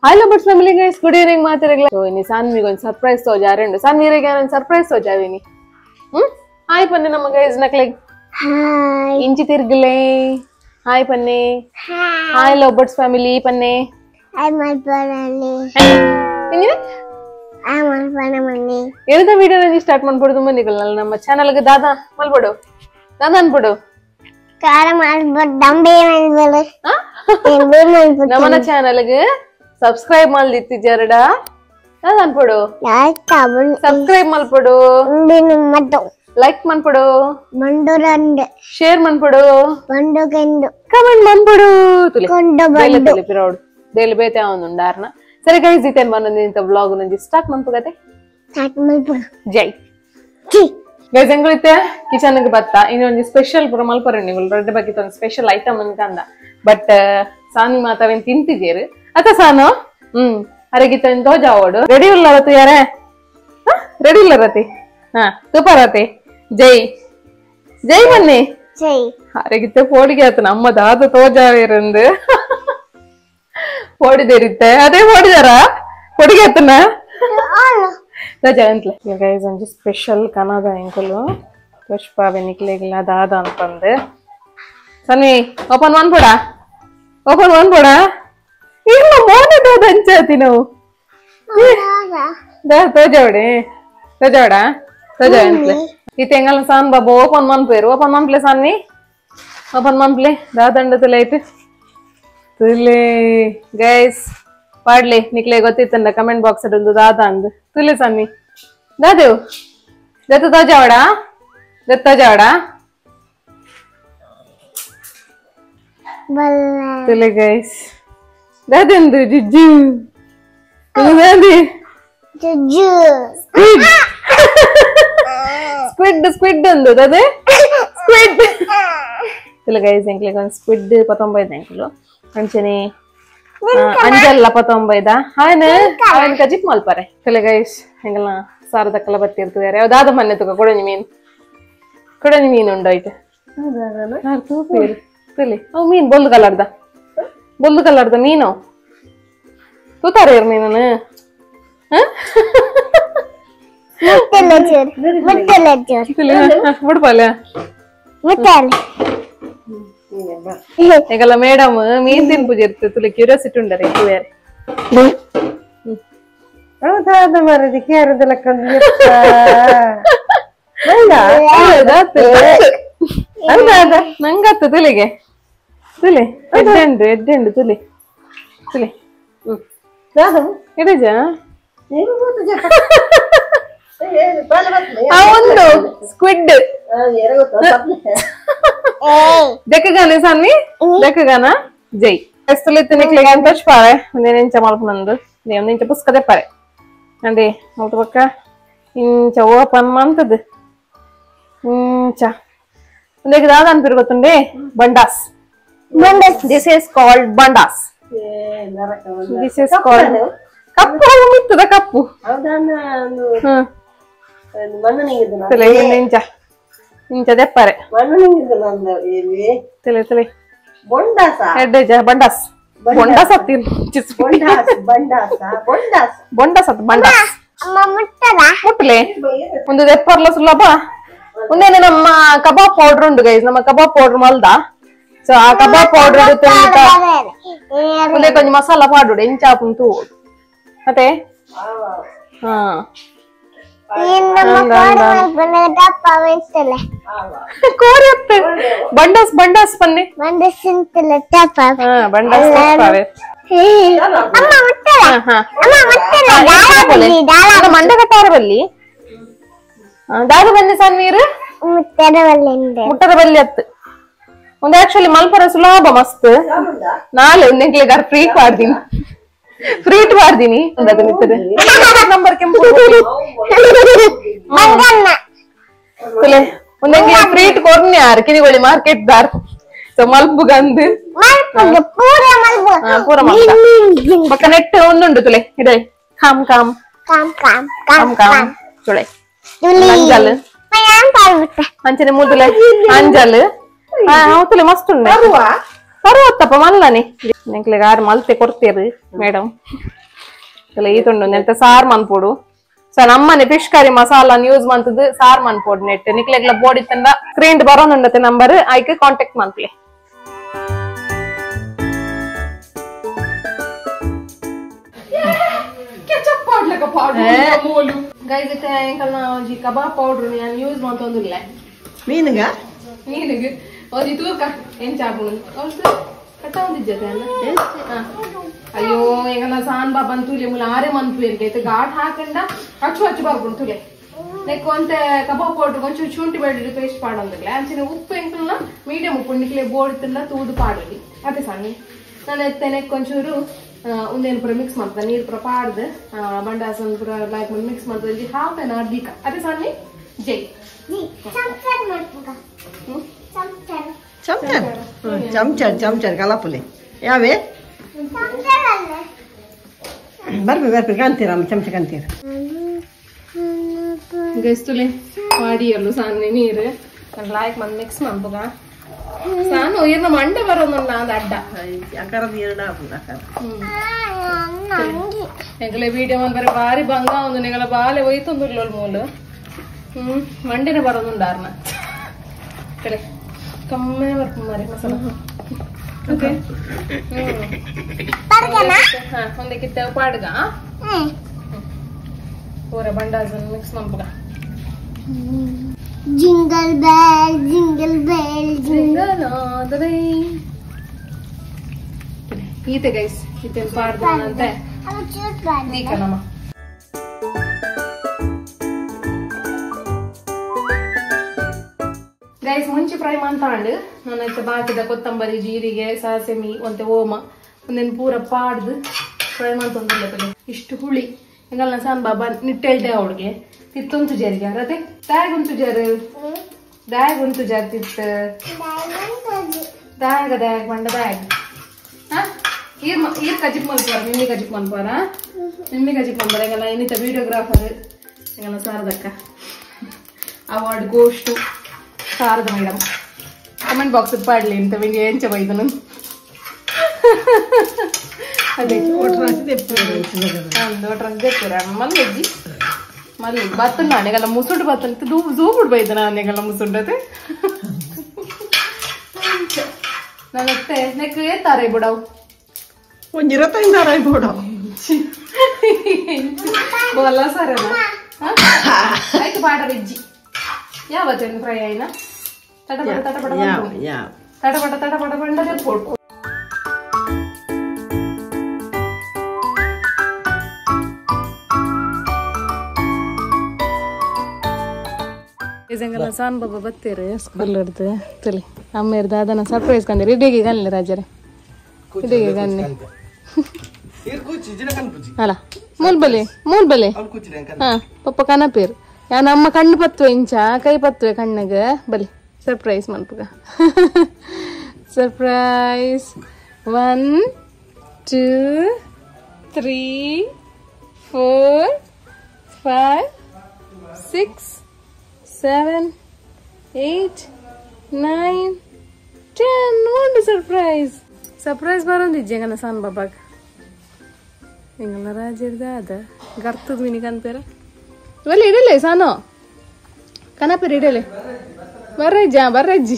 Hi lovers family guys, good evening ಮಾತಿರಗ್ಲ. So ಇನಿ ಸಾನ್ವಿಗೆ ಒಂದು surprise ತೋಜಾರೆಂಡು. ಸಾನ್ವಿರಿಗೆ ಒಂದು ಸರ್ಪ್ರೈಸ್ ತೋಜಾವಿನಿ. ಹಾಯ್ ಪನ್ನೆ ನಮ್ಮ ಗೈಸ್ ನಕ್ಲೆಗ್. ಹಾಯ್ ಇಂಚಿ ತಿರ್ಗಲೆ. ಹಾಯ್ ಪನ್ನೆ. Hi lovers family ಪನ್ನೆ. ಹಾಯ್ ಮಲ್ಪನಲಿ. ಇಂಜಿನ ಹಾಯ್ ಮಲ್ಪನಮನಿ. ಏನದ ವಿಡಿಯೋ ನಲ್ಲಿ ಸ್ಟಾರ್ಟ್ ಮಾಡ್ಬಿಡು ಮಂದಿಗಲ್ಲ ನಮ್ಮ ಚಾನೆಲ್ ಗೆ ದಾದಾ ಮಲ್ಬಡು. ದಾದಾ ಅನ್ಬಿಡು. ಕಾರ ಮಲ್ಬಡು ದಂಬೆ ಮಲ್ಬಡು. ದಂಬೆ ಮಲ್ಬಡು. ನಮ್ಮನ ಚಾನೆಲ್ ಗೆ ಸಬ್ಸ್ಕ್ರೈಬ್ ಮಲ್ದಿತ್ತಿಜರಡ ದಾದಾ ಅನ್ಬಿಡು. ಲೈಕ್ ಸಬ್ಸ್ಕ್ರೈಬ್ ಮಲ್ಪಡು. ಲೈಕ್ ಮನ್ಪಡು. ಮಂಡುರಂಡೆ. ಶೇರ್ ಮನ್ಪಡು. ಬಂಡುಗೆಂಡು. ಕಮೆಂಟ್ ಮನ್ಪಡು. ತುಲಿ ಕೊಂಡು ಬಂಡು. ತುಲಿ ಪಿರೋಡು ದೇಲಿ ಬೇತೆ ಅವನುಂಡಾರ್ನ. ಸರಿ ಗೈಸ್, ಇತೇನ್ ಬಂದ ಇಂತ ವ್ಲಾಗ್ ನಂಜಿ ಸ್ಟಾರ್ಟ್ ಮನ್ಪುಗತೆ. ಸ್ಟಾರ್ಟ್ ಮನ್ಪುಗ. ಜೈ ಜೈ ಗೈಸ್, ಎಂಗುಳಿತೆ ಕಿಚನ್ ಗೆ ಬತ್ತ ಇನ್ನೊಂದು ಸ್ಪೆಷಲ್ ಪುರ ಮಲ್ಪರೆ ನೀವು ರೊಡ್ಡೆ ಬಗ್ಗೆ ಒಂದು ಸ್ಪೆಷಲ್ ಐಟಮ್ ಅನ್ಕಂದ. ಬಟ್ ಸಾನಿ ಮಾತಾವೇನ್ ತಿಂತಿದ್ದೀರಿ ಅತ ಸಾನು. ಅರೆಗಿತ ತೋಜಾವೋಡು ರೆಡಿ ಇಲ್ಲ ರತಿ ಯಾರೇ ರೆಡಿ ಇಲ್ಲ ರತಿ. ಹಾ ಸೂಪರ್ ರತಿ. ಜೈ ಜೈ ಬನ್ನಿ ಜೈ. ಅರೆಗಿತ್ತ ಪೋಡಿಗೆ ಆತ ನಮ್ಮ ದಾದ ತೋಜಾವೇರಂದು ಪೋಡಿದೇರಿತ್ತೆ ಅದೇ ಪೋಡಿದಾರ ಪೊಡಿಗೆ ಆತನ ತೋಜಾವಂತ್ಲೆ. ಗೈಸ್ ಒಂಜಿ ಸ್ಪೆಷಲ್ ಕನದ ಎಂಕುಲು ಪುಷ್ಪಾವೆ ನಿಕ್ಲೆಗಿಲ್ಲ ದಾದ ಅಂತಂದು. ಸನ್ನಿ ಓಪನ್ ಮನ್ಪೋಡ, ಓಪನ್ ಮನ್ಪೋಡ. ಇಲ್ಲ ಮೋನೆ ದಾದ ಅಂಚಾತಿ ನಾವು ತೋಜಾವಡೆ ತೋಜಾವಡ ತೋಜಾವಂತ್ಲೆ. ಈ ತೆಂಗಲ್ ಸಾನ್ ಬಾಬು ಓಪನ್ ಮನ್ಪೇರು. ಓಪನ್ ಮನ್ಪ್ಲೆ ಸಾನ್ನಿ, ಓಪನ್ ಮನ್ಪ್ಲೆ ದಾದಂಡ ತುಲೆ ಐತೆ ತುಲೆ. ಗೈಸ್ ಪಾಡ್ಲಿ ನಿಕ್ಲೆ ಗೊತ್ತಿತ್ತಂಡ ಕಮೆಂಟ್ ಬಾಕ್ಸ್ ಒಂದು ದಾದ ಅಂದು ತುಲೆ ಸಾನ್ನಿ. ದಾದೇವು ದತ್ತ ತೋಜಾವಡ, ದತ್ತ ತೋಜಾವಡ ತುಲೆ. ಗೈಸ್ ದಾದೆಂದು ಜುಜ್ಜು ದಾದಿ ಜುಜ್ಜು squid squid squid ಅಂದು ಅದೇ ಸ್ಕ್ವಿಡ್ ತುಲೆ. ಗೈಸ್ ಎಂಕ್ಲೆಗ್ ಒಂದು ಸ್ಕ್ವಿಡ್ ಪತ್ತೊಂಬೈದ ಎಂಕುಲು ಅಂಚನೆ ಅಂಜಲ್ಲ ಪತ್ತೊಂಬೈದ ಹಾಯ್ ಹಾಯನ್ ಕಜಿಪ್ ಮಲ್ಪರೆ ತುಲೆ. ಗೈಸ್ ಎಂಗಲ ಸಾರದಕ್ಕಲ ಬತ್ತಿರ್ತದೆ ಯಾವ್ದಾದ ಮೊನ್ನೆ ತುಕ ಕೊಡೊಂಜಿ ಮೀನು, ಕೊಡೊಂಜಿ ಮೀನು ಉಂಡು ಐತೆ ತುಲೆ. ಅವು ಮೀನು ಬೊಲ್ದು ಕಲರ್ದ, ಬೊಲ್ದು ಕಲರ್ದ ಮೀನು ತೂತಾರೆ ಮೀನನ್ನು. ಬಿಡ್ಪಾಲ ಈಗಲ್ಲ ಮೇಡಮ್ ಮೀನ್ ತಿನ್ಪೂಜೆ ಇರ್ತದೆ ತುಲೆ. ಕ್ಯೂರಿಯಾಸಿಟಿ ಉಂಡರೆ ಬೇರೆ ನಂಗತ್ತು ತುಲಿಗೆ ತುಲೆ ಎಡ್ಡೆಂಡು ಎಡ್ಡೆಂಡು ತುಲೆ ತುಲೆ. ಎಡಜ ಒಂದು ಸ್ಕ್ವಿಡ್ ದೆಕ್ಕಗಾನೆ ಸಾನ್ವಿ ದೆಕ್ಕಗಾನ ಜೈ ಎಸ್ತುಲಿತ್ತು ನಿಕ್ಲೆಗೆ ಅಂತ ಪಾರೆ ಒಂದೇನಿಂಚ ಮಲ್ಪನಂದು ಒಂದಿಂಚ ಪುಸ್ಕ ದೆಪ್ಪಾರೆ ಅಂಡಿ ಮಲ್ತ ಪಕ್ಕ ಇಂಚ ಓಪನ್ ಮಂತದ್ದು ಇಂಚ ಒಂದೇಗೆ ದಾದ ಅನ್ಪಿರು ಗೊತ್ತುಂಡೆ ಬಂಡಾಸ್. This is called bandas. This is called cup. ಮಿತ್ತದ cup ಇಂಚ ಇಂಚ ದೆಪ್ಪಾರೆ ತಲೆ ತಲೆ ಎಡ್ಡೆಜ ಬಂಡಾಸ್ ಬೊಂಡಾಸ್ ಅತ್ತಿ ಬೊಂಡಾಸ್ ಅತ್ ಬಂಡಾಸ್ ಮುಟ್ಲೆ ಒಂದು ದೆಪ್ಪರ್ಲ ಸುಲಭ. ಒಂದೇನೆ ನಮ್ಮ ಕಬಾಬ್ ಪೌಡರ್ ಉಂಟು ಗೈಸ್, ನಮ್ಮ ಕಬಾಬ್ ಪೌಡರ್ ಮಲ್ದ. ಸೊ ಆ ಕಬಾಬ್ ಪೌಡರ್ ಒಂದೇ ಕೊಂಚ ಮಸಾಲ ಪಾಡು ಎಂಚ ಆಪುಂತು ಮತ್ತೆ. ಹಾ ಕೋರಿ ಅತ್ತೆ ಬಂಡಾಸ್ ಬಂಡಾಸ್ ಪನ್ನೆ ಬಂಡಾಸ್ ಮಂಡಗಟ್ಟಾರ ಬಲ್ಲಿ ದಾದ ಬನ್ನಿ ಸನ್ವೀರ್ ಮುಟ್ಟದ ಬಲ್ಲಿ ಅತ್ತು. ಒಂದು ಆಕ್ಚುಲಿ ಮಲ್ಪರ ಸುಲಭ ಮಸ್ತ್. ನಾಳೆ ಒಂದೆಂಕ್ಲೆಗಾರ ಫ್ರೀ ಮಾಡ್ತೀನಿ, ಫ್ರೀಟ್ ಮಾಡ್ತೀನಿ ನಂಬರ್ ಕೆಂಪು ಒಂದಂಗೆ ಫ್ರೀಟ್ ಕೊರ್ನಿ ಯಾರು ಕಿನಿಗೊಳ್ಳಿ ಮಾರ್ಕೆಟ್ ದಾರ್. ಸೊ ಮಲ್ಪುಗಂದು ಪೂರ ಮಲ್ಪ ಪಕ್ಕ ನೆಟ್ ಒಂದುಂಡು ತುಲೆ ಇದೆ com com com com ತುಳೆ ಅಂಜಲ್ ಅಂಚನೆ ಮೂತುಲೆ ಅಂಜಲ್. ಹಾ ತುಲೆ ಮಸ್ತ್ ಉಂಡು. ಪರ್ವತ್ತಪ್ಪ ಮಲ್ಲನೆ ಎಂಕ್ಲೆಗ್ ಆರು ಮಲ್ತೆ ಕೊಡ್ತೀರಿ ಮೇಡಮ್ ಈತುಂಡು ನೆಂತ ಸಾರ್ ಮನ್ಪೊಡು ಸೊ ನಮ್ಮನೆ fish curry masala use ಮಂತದ್ದು sir ಮನ್ಪೊಡು net ನಿಕ್ಲೆಗ್ಲ body ತಂಡ ಸ್ಕ್ರೀನ್ ಬರೋನುಂಡತೆ ನಂಬರ್ ಐಕ್ ಕಾಂಟ್ಯಾಕ್ಟ್ ಮನ್ಪ್ಲೆ ಗೈಸ್ ಇತ್ತೆ ಎಂಕಲ್ನ ಒಂಜಿ ಕಬಾಬ್ ಪೌಡರ್ ಯಾನ್ ಯೂಸ್ ಮಂತೊಂದುಲ್ಲೆ ಮೀನುಗ ಮೀನುಗು ಒಂಜಿ ತೂಕ ಎಂಚ ಆಪುಂಡು ಕಟ್ಟ ಒಂದಿಜ್ಜತೆ ಅಯ್ಯೋ ಎಂಗನ ಸಾನ್ ಬಾಬನ್ ತೂಲೆ ಮುಲ ಆರೆ ಮನ್ಪುವೆರ್ಗೆ ಐತೆ ಘಾಟ್ ಹಾಕಂಡ ಅಚ್ಚು ಅಚ್ಚು ಬರ್ಪುಂಡು ತೂಲೆ ನೆಕ್ ಒಂತೆ ಕಬಾಬ್ ಪೌಡರ್ ಒಂಚೂರು ಶುಂಠಿ ಬೆಳ್ಳುಳ್ಳಿ ಪೇಸ್ಟ್ ಪಾಡೊಂದುಲ್ಲೆ ಅಂಚನೆ ಉಪ್ಪು ಎಂಕಲ್ನ ಮೀಡಿಯಂ ಉಪ್ಪು ನಿಕ್ಲೆ ಬೋಡಿತ್ತಂಡ ತೂದು ಪಾಡೊಲಿ ಅತೆ ಸಣ್ಣ ನಾನು ಎತ್ತೆ ನೆಕ್ ಒಂಚೂರು ಉಂದೇನು ಪೂರ ಮಿಕ್ಸ್ ಮಾಡ್ತದೆ ನೀರು ಪೂರ ಪಾಡ್ದು ಬಂಡಾಸನ್ ಪೂರ ಲೈಕ್ ಮಿಕ್ಸ್ ಮಾಡ್ತದೆ half an hour ದೀಕ ಅದೇ ಸಣ್ಣ ಜೈ ಚಮಚ ಚಮಚ ಕಲಾಪುಲೆ ಯಾವೇ ಬರ್ಬಿ ಬರ್ಬಿ ಕಾಣ್ತೀರ ಚಮಚ ಕಾಣ್ತೀರ ಗೈಸ್ತುಲೆ ಪಾಡಿಯಲ್ಲು ಸಣ್ಣ ನೀರು ಲೈಕ್ ಮಂದ್ ಮಿಕ್ಸ್ ಮಾಡ್ಬೋಗ ಸಾನು ಇರ್ನ ಮಂಡೆ ಬರೋದುಂಡ ಅಂದ ಅಡ್ಡ ಎಂಕಲೆ ವಿಡಿಯೋ ಬರ ಬಾರಿ ಬಂಗ ಒಂದು ನಿಗಳ ಬಾಲೆ ಒಯ್ತೊಂದುರ್ಲೋಲ್ ಮೂಲು ಮಂಡೆನೆ ಬರೋದುಂಡ ಅರ್ನ ಕಡೆ ಕಮ್ಮಿ ಬರ್ಪು ಮಾರಿ ಮಸಾಲ ಓಕೆ ಒಂದಕ್ಕಿತ್ತ ಪಾಡ್ಗ ಪೂರ ಬಂಡಾಸನ್ ಮಿಕ್ಸ್ ಮಾಡ್ಬೋಗ Jingle bell, jingle bell, jingle all the way. ಈತೆ guys, ಈತೆ ಪಾಡ್ದಾನಂತೆ. ದೀಕನಮ್ಮ. ಗೈಸ್ ಮುಂಚೆ ಫ್ರೈ ಮಾಡ್ತಾಂಡು ನಾನು ಐತೆ ಬಾಕಿದ ಕೊತ್ತಂಬರಿ ಜೀರಿಗೆ ಸಾಸೆಮಿ ಒಂತೆ ಓಮ ಒಂದೇನು ಪೂರ ಪಾಡ್ದು ಫ್ರೈ ಮಾಡ್ತೊಂದಿಲ್ಲ ಇಷ್ಟು ಹುಳಿ ಎಂಗಲ್ನ ಸಾನ್ ಬಾಬಾ ನಿಟ್ಟೆಲ್ಟೆ ಅವಳಿಗೆ ತಿತ್ತೊಂತು ಜಾರಿಗೆ ಅರತೆ ದಾಯಗುಂತು ಜಾರು ದಾಯಗುಂತು ಜಾರ್ ತಿತ್ತ ದಾಯಗ ದಾಯಗ ಬಂಡ ದಾಯಗ ಈರ್ ಈರ್ ಕಜಿಪ್ ಮಲ್ಪಾರ ನಿನ್ನೆ ಕಜಿಪ್ ಮಲ್ಪಾರ ನಿನ್ನೆ ಕಜಿಪ್ ಮಲ್ಪಾರ ಎಂಗಲ್ಲ ಇನ್ನಿತ ವಿಡಿಯೋಗ್ರಾಫರ್ ಎಂಗಲ್ಲ ಸಾರದಕ್ಕ award goes to Sharada madam comment box ಪಾಡ್ಲಿ ಅಂತ ವಿಡಿಯೋ ಎಂಚ ಬೈದನು ಅದೇ ಒಟ್ರಾಸಿ ಮಲ್ಲೆಜ್ಜಿ ಮಲ್ಲಿ ಬತ್ತನ ನಾನೆಗಲ್ಲ ಮುಸುಡು ಬತ್ತಂತ ದೂಬುಡು ಬೈದ ನಾನೆಗಲ್ಲ ಮುಸುಂಡತೆ ನನ್ನತ್ತೆ ನೆಕ್ ಏತಾರೆ ಬಿಡವು ಒಂಜಿ ಇರತ್ತೈದಾರ ಬಿಡವು ಬೋಲ ಸರನ ಆಯ್ತು ಪಾಡ ಇಜ್ಜಿ ಯಾವತ್ತೇನು ಫ್ರೈ ಆಯ್ನ ತಟಪಟ ತಟಪಟ ತಟಪಟ ತಟಪಟ ಬಂಡದೆ ಕೊಡು ಎಂಗಲ್ಲ ಸಾನ್ ಬಾಬಾ ಬತ್ತೀರಿ ಸ್ಕೂಲ್ ಹಿಡ್ದು ತುಲಿ ಅಮ್ಮೇರ್ ದಾದನ ಸರ್ಪ್ರೈಸ್ ಕಂದಿರಿ ಇಡೀಗೆ ಗನ್ಲೆ ರಾಜರೇ ಇಡೀಗೆ ಗನ್ನೆ ಅಲ್ಲ ಮೂಲ್ ಬಲೆ ಮೂಲ್ ಬಲೆ ಹಾ ಪಪ್ಪ ಕನಪೇರು ಯಾನ ಅಮ್ಮ ಕಣ್ಣು ಪತ್ತುವೆ ಇಂಚ ಕೈ ಪತ್ತುವೆ ಕಣ್ಣಗ ಬಲಿ ಸರ್ಪ್ರೈಸ್ ಮನ್ಪುಗ ಸರ್ಪ್ರೈಸ್ 1 2 3 4 5 6 7 8 9 10 ಒಂದು ಸರ್ಪ್ರೈಸ್ ಸರ್ಪ್ರೈಸ್ ಬರೋದಿಜ್ಜೆ ಎಂಗನ ಸಾನ್ ಬಾಬಾಗ ಎಂಗಲ್ಲ ರಾಜರ್ದ ಅದ ಗರ್ತದ ಮಿನಿ ಕನ್ಪೇರ ಒಳ್ಳೆ ಇಡಲೆ ಸಾನೋ ಕನಪೇರು ಇಡಲೆ ಬರ್ರಜ್ಜ ಬರ್ರಜ್ಜಿ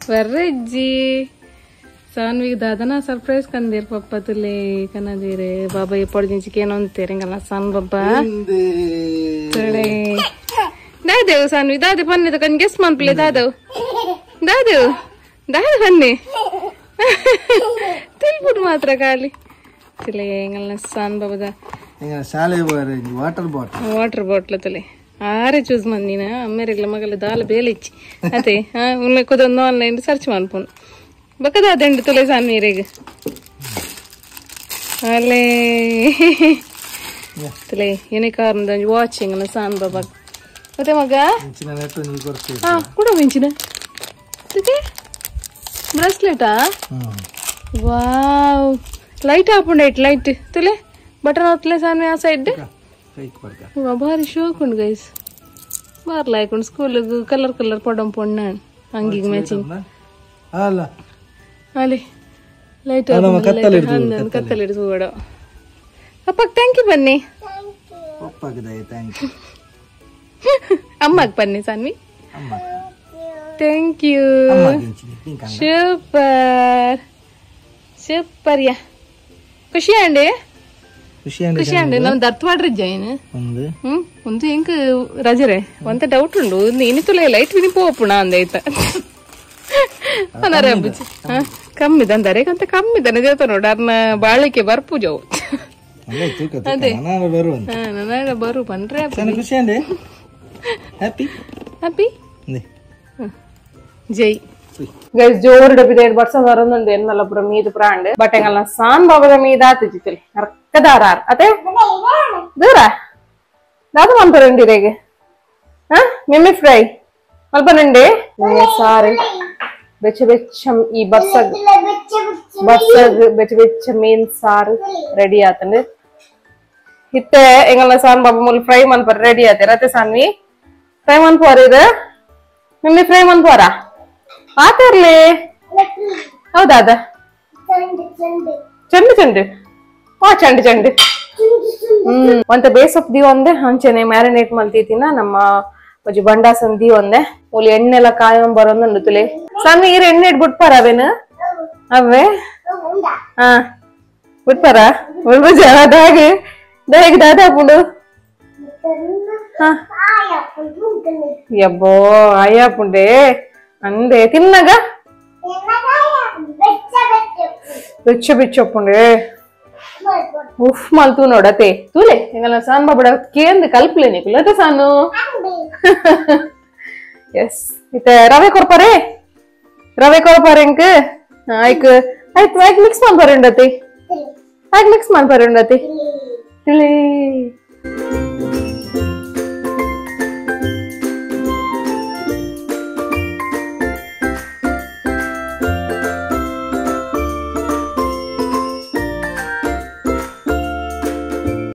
ಬರ್ರಜ್ಜಿ ಸಾನ್ವಿಗೆ ದಾದನ ಸರ್ಪ್ರೈಸ್ ಕಂದಿರ್ ಪಪ್ಪ ತುಲೆ ಕನದಿರೆ ಬಾಬಾ ಎಪ್ಪಡು ಜಿಂಚಿಕೆ ಏನೋ ಅಂತೀರಿ ಎಂಗಲ್ಲ ಸಾನ್ ಬಾಬಾ ತುಳೆ ದಾದೇವು ಸಾನ್ವಿ ದಾದೆ ಪನ್ನೆ ಕಣ್ ಗೆಸ್ ಮನ್ಪ್ಲೆ ದಾದವು ದಾದೇವು ದಾದ ಪನ್ನೆ ತಿಲ್ಪುಡು ಮಾತ್ರ ಖಾಲಿ ತುಲೆ ಎಂಗಲ್ಲ ಸಾನ್ ಬಾಬದ ಶಾಲೆ water bottle water bottle ತುಲೆ ಆರೆ ಚೂಸ್ ಮಂದಿನ ಅಮ್ಮೇರೆಗ್ಲ ಮಗಲ ದಾಲ ಬೇಲಿಚ್ಚಿ ಅದೇ ಉನ್ನ ಕುದೊಂದು ಆನ್ಲೈನ್ ಸರ್ಚ್ ಮನ್ಪುನು ಬಕ್ಕದ ಅದಂಡು ತುಲೆ ಸಾನ್ವೀರೆಗ್ ಅಲ್ಲೇ ತುಲೆ ಯೂನಿಕಾರ್ನ್ ವಾಚಿಂಗ್ ಸಾನ್ ಬಾಬಾ ಮತ್ತೆ ಮಗ ಹಾ ಕೂಡ ಮಿಂಚಿನ ಬ್ರೇಸ್ಲೆಟಾ ವಾವ್ ಲೈಟ್ ಹಾಪುಂಡ it light ತುಲೆ ಬಟನ್ ಹೊತ್ತಲೆ ಸಾನ್ವಿ ಆ ಸೈಡ್ ಭಾರಿ ಶೋಕ್ ಉಂಡು ಗೈಸ್ ಬಾರ್ಲ ಆಯ್ಕೊಂಡು school colour colour ಪಡಂ ಪೊಣ್ಣ ಅಂಗಿಗೆ ಮ್ಯಾಚಿಂಗ್ ಅಲ್ಲ ಅಲ್ಲಿ ಲೈಟ್ ಕತ್ತಲಿಡು ತೂವಡ ಅಪ್ಪ thank you ಬನ್ನಿ ಪಪ್ಪಗೆ thank you ಅಮ್ಮಗ್ ಬನ್ನಿ Saanvi thank you super super ಯಾ ಖುಷಿ ಅಂಡೆ ಖುಷಿ ಅಂಡೆ ನಾವು ದತ್ವಾಡ್ರಿ ಜೈನ್ ಒಂದು ಎಂಕ್ ರಜರೆ ಒಂತ ಡೌಟ್ ಉಂಡು ಇನಿ ತುಲೆ ಲೈಟ್ ವಿನಿ ಪೋಪುಣ ಅಂದೈತ ಅನರೆ ಅಬ್ಬುಜಿ ಕಮ್ಮಿ ದಂದರೆ ಅಂತ ಕಮ್ಮಿ ದನ ಜೊತೆ ನೋಡು ಅರ್ನ ಬಾಳಿಕೆ ಬರ್ಪುಜವು ಅದೇ ನನ್ನ ಬರು ಬಂದ್ರೆ ಖುಷಿ ಅಂಡೆ ಹ್ಯಾಪಿ ಹ್ಯಾಪಿ ಜೈ ಗೈಸ್ ಜೋರು ಡಬ್ಬಿದ ಎರಡು ವರ್ಷ ಬರೋದುಂಡು ಎನ್ನಲ್ಲ ಪುರ ಮೀದು ಪುರ ಅಂಡ್ ಬಟ್ ಎಂಗಲ್ಲ ಸಾನ್ ಬಾಬದ ಮೀದ ಆತಿಜಿತಲಿ ಅರ್ಕದಾರ ಅದೇ ದೂರ ದಾದ ಮನ್ಪರಂಡಿ ರೇಗೆ ಹಾ ಮಿಮ್ಮಿ ಫ್ರೈ ಮಲ್ಪನಂಡಿ ಸಾರಿ ಬೆಚ್ಚ ಬೆಚ್ಚ ಈ ಬರ್ಸಗ್ ಬರ್ಸಗ್ ಬೆಚ್ಚ ಬೆಚ್ಚ ಮೀನ್ ಸಾರು ರೆಡಿ ಆತಂಡು ಇತ್ತೆ ಎಂಗಲ್ಲ ಸಾನ್ ಬಾಬಾ ಮೂಲ ಫ್ರೈ ಮನ್ಪರ ರೆಡಿ ಆತೆ ರತೆ ಸಾನ್ವಿ ಫ್ರೈ ಮನ್ಪೋರ ಇದು ಮಿಮ್ಮಿ ಫ್ರೈ ಮನ್ಪೋರ ಆತರ್ಲಿ ಹೌದಾ ಅದ ಚೆಂಡು ಚೆಂಡು ವಾ ಚೆಂಡು ಚೆಂಡು ಒಂತ ಬೇಸಪ್ the ಒಂದೆ ಅಂಚೆನೆ ಮ್ಯಾರಿನೇಟ್ ಮಲ್ತೀತಿನ ನಮ್ಮ ಒಂಜಿ ಬಂಡಾಸನ್ the ಒಂದೆ ಒಲಿ ಎಣ್ಣೆಲ್ಲ ಕಾಯಂ ಬರೋದು ತುಲೆ ಸಣ್ಣ ಈರ್ ಎಣ್ಣೆ ಇಟ್ಬಿಟ್ಪಾರ ಅವೇನು ಅವೇ ಹಾ ಬಿಟ್ಪಾರ ಬಿಡ್ಬುಜ ದಾಗೆ ದಾಗೆ ದಾದ ಹಾಕೊಂಡು ಯಬ್ಬೋ ಆಯಾಪುಂಡೆ ಅಂದೆ ತಿನ್ನಗ ಬೆಚ್ಚ ಬೆಚ್ಚಪ್ಪುಂಡೆ ಉಫ್ ಮಲ್ತು ನೋಡತೆ ತೂಲೆ ಎಂಗಲ್ಲ ಸಾನ್ ಬಾಬಡ ಕೇಂದ್ ಕಲ್ಪ್ಲೆ ನಿಕುಲತೆ ಸಾನು ಎಸ್ ಇತ್ತೆ ರವೆ ಕೊರ್ಪಾರೆ ರವೆ ಕೊರ್ಪಾರೆ ಎಂಕ್ ಆಯ್ಕ್ ಆಯ್ತು ಆಯ್ಕ್ ಮಿಕ್ಸ್ ಮನ್ಪಾರೆ ಉಂಡತಿ ಆಯ್ಕ್ ಮಿಕ್ಸ್ ಮನ್ಪಾರೆ ಉಂಡತಿ ತಿಳಿ